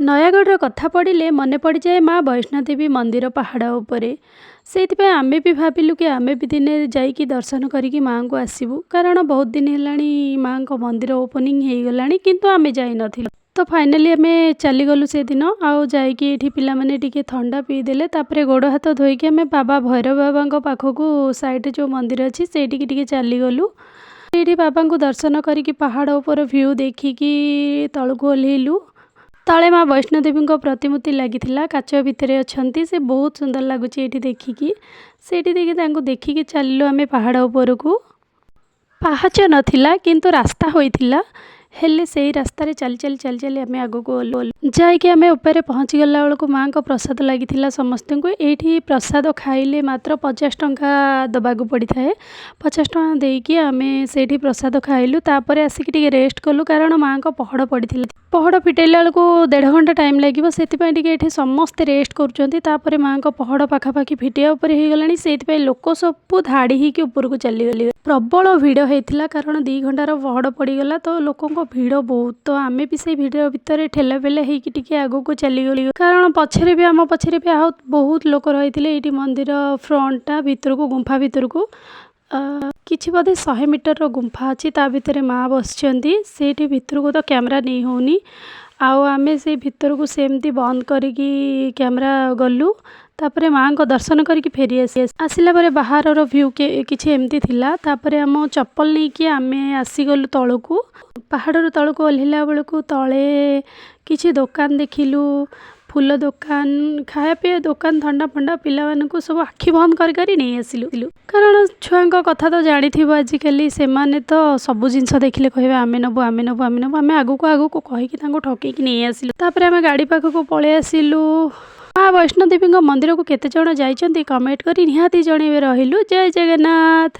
ନୟାଗଡ଼ର କଥା ପଡ଼ିଲେ ମନେ ପଡ଼ିଯାଏ ମା ବୈଷ୍ଣୋଦେବୀ ମନ୍ଦିର ପାହାଡ଼ ଉପରେ। ସେଇଥିପାଇଁ ଆମେ ବି ଭାବିଲୁ କି ଆମେ ବି ଦିନେ ଯାଇକି ଦର୍ଶନ କରିକି ମାଆଙ୍କୁ ଆସିବୁ, କାରଣ ବହୁତ ଦିନ ହେଲାଣି ମାଆଙ୍କ ମନ୍ଦିର ଓପନିଂ ହେଇଗଲାଣି, କିନ୍ତୁ ଆମେ ଯାଇନଥିଲୁ। ତ ଫାଇନାଲି ଆମେ ଚାଲିଗଲୁ ସେଦିନ। ଆଉ ଯାଇକି ଏଇଠି ପିଲାମାନେ ଟିକେ ଥଣ୍ଡା ପିଇଦେଲେ। ତାପରେ ଗୋଡ଼ ହାତ ଧୋଇକି ଆମେ ବାବା ଭୈରବ ବାବାଙ୍କ ପାଖକୁ, ସାଇଡ଼୍ରେ ଯେଉଁ ମନ୍ଦିର ଅଛି, ସେଇଠିକି ଟିକେ ଚାଲିଗଲୁ। ସେଇଠି ବାବାଙ୍କୁ ଦର୍ଶନ କରିକି, ପାହାଡ଼ ଉପର ଭ୍ୟୁ ଦେଖିକି ତଳକୁ ଓହ୍ଲେଇଲୁ। ତଳେ ମା ବୈଷ୍ଣୋଦେବୀଙ୍କ ପ୍ରତିମୂର୍ତ୍ତି ଲାଗିଥିଲା, କାଚ ଭିତରେ ଅଛନ୍ତି ସେ। ବହୁତ ସୁନ୍ଦର ଲାଗୁଛି ଏଇଠି ଦେଖିକି। ସେଇଠି ଦେଖି, ତାଙ୍କୁ ଦେଖିକି ଚାଲିଲୁ ଆମେ ପାହାଡ଼ ଉପରକୁ। ପାହାଚ ନଥିଲା, କିନ୍ତୁ ରାସ୍ତା ହୋଇଥିଲା। ହେଲେ ସେଇ ରାସ୍ତାରେ ଚାଲି ଚାଲି ଚାଲି ଚାଲି ଆମେ ଆଗକୁ ଗଲୁ। ଯାଇକି ଆମେ ଉପରେ ପହଞ୍ଚିଗଲା ବେଳକୁ ମାଆଙ୍କ ପ୍ରସାଦ ଲାଗିଥିଲା ସମସ୍ତଙ୍କୁ। ଏଇଠି ପ୍ରସାଦ ଖାଇଲେ ମାତ୍ର 50 ଟଙ୍କା ଦେବାକୁ ପଡ଼ିଥାଏ। 50 ଟଙ୍କା ଦେଇକି ଆମେ ସେଇଠି ପ୍ରସାଦ ଖାଇଲୁ। ତାପରେ ଆସିକି ଟିକେ ରେଷ୍ଟ କଲୁ, କାରଣ ମାଆଙ୍କ ପହଡ଼ ପଡ଼ିଥିଲା। ପହଡ଼ ଫିଟେଇଲା ବେଳକୁ ଦେଢ଼ ଘଣ୍ଟା ଟାଇମ୍ ଲାଗିବ। ସେଥିପାଇଁ ଟିକେ ଏଠି ସମସ୍ତେ ରେଷ୍ଟ କରୁଛନ୍ତି। ତାପରେ ମାଆଙ୍କ ପହଡ଼ ପାଖାପାଖି ଫିଟିବା ଉପରେ ହେଇଗଲାଣି, ସେଇଥିପାଇଁ ଲୋକ ସବୁ ଧାଡ଼ି ହେଇକି ଉପରକୁ ଚାଲିଗଲେ। ପ୍ରବଳ ଭିଡ଼ ହେଇଥିଲା, କାରଣ 2 ଘଣ୍ଟାର ପହଡ଼ ପଡ଼ିଗଲା, ତ ଲୋକଙ୍କ ଭିଡ଼ ବହୁତ। ତ ଆମେ ବି ସେଇ ଭିଡ଼ ଭିତରେ ଠେଲା ପେଲା ହେଇକି ଟିକେ ଆଗକୁ ଚାଲିଗଲୁ, କାରଣ ପଛରେ ବି, ଆମ ପଛରେ ବି ଆଉ ବହୁତ ଲୋକ ରହିଥିଲେ। ଏଇଠି ମନ୍ଦିର ଫ୍ରଣ୍ଟଟା ଭିତରକୁ, ଗୁମ୍ଫା ଭିତରକୁ କିଛି ବୋଧେ 100 ମିଟରର ଗୁମ୍ଫା ଅଛି। ତା ଭିତରେ ମା ବସିଛନ୍ତି। ସେଇଠି ଭିତରକୁ ତ କ୍ୟାମେରା ନେଇ ହେଉନି। ଆଉ ଆମେ ସେଇ ଭିତରକୁ ସେମିତି ବନ୍ଦ କରିକି କ୍ୟାମେରା ଗଲୁ। ତାପରେ ମାଆଙ୍କ ଦର୍ଶନ କରିକି ଫେରି ଆସିଲା ପରେ ବାହାରର ଭ୍ୟୁ କିଛି ଏମିତି ଥିଲା। ତାପରେ ଆମ ଚପଲ ନେଇକି ଆମେ ଆସିଗଲୁ ତଳକୁ। ପାହାଡ଼ରୁ ତଳକୁ ଓହ୍ଲେଇଲା ବେଳକୁ ତଳେ କିଛି ଦୋକାନ ଦେଖିଲୁ, ଫୁଲ ଦୋକାନ, ଖାଇବା ପିଇବା ଦୋକାନ, ଥଣ୍ଡା ଫଣ୍ଡା। ପିଲାମାନଙ୍କୁ ସବୁ ଆଖି ବନ୍ଦ କରି କରି ନେଇ ଆସିଲୁ, କାରଣ ଛୁଆଙ୍କ କଥା ତ ଜାଣିଥିବ। ଆଜିକାଲି ସେମାନେ ତ ସବୁ ଜିନିଷ ଦେଖିଲେ କହିବେ, "ଆମେ ନେବୁ, ଆମେ ନେବୁ, ଆମେ ନେବୁ।" ଆମେ ଆଗକୁ ଆଗକୁ କହିକି ତାଙ୍କୁ ଠକେଇକି ନେଇ ଆସିଲୁ। ତାପରେ ଆମେ ଗାଡ଼ି ପାଖକୁ ପଳେଇ ଆସିଲୁ। ମା ବୈଷ୍ଣୋଦେବୀଙ୍କ ମନ୍ଦିରକୁ କେତେ ଜଣ ଯାଇଛନ୍ତି, କମେଣ୍ଟ କରି ନିହାତି ଜଣେଇବେ। ରହିଲୁ, ଜୟ ଜଗନ୍ନାଥ।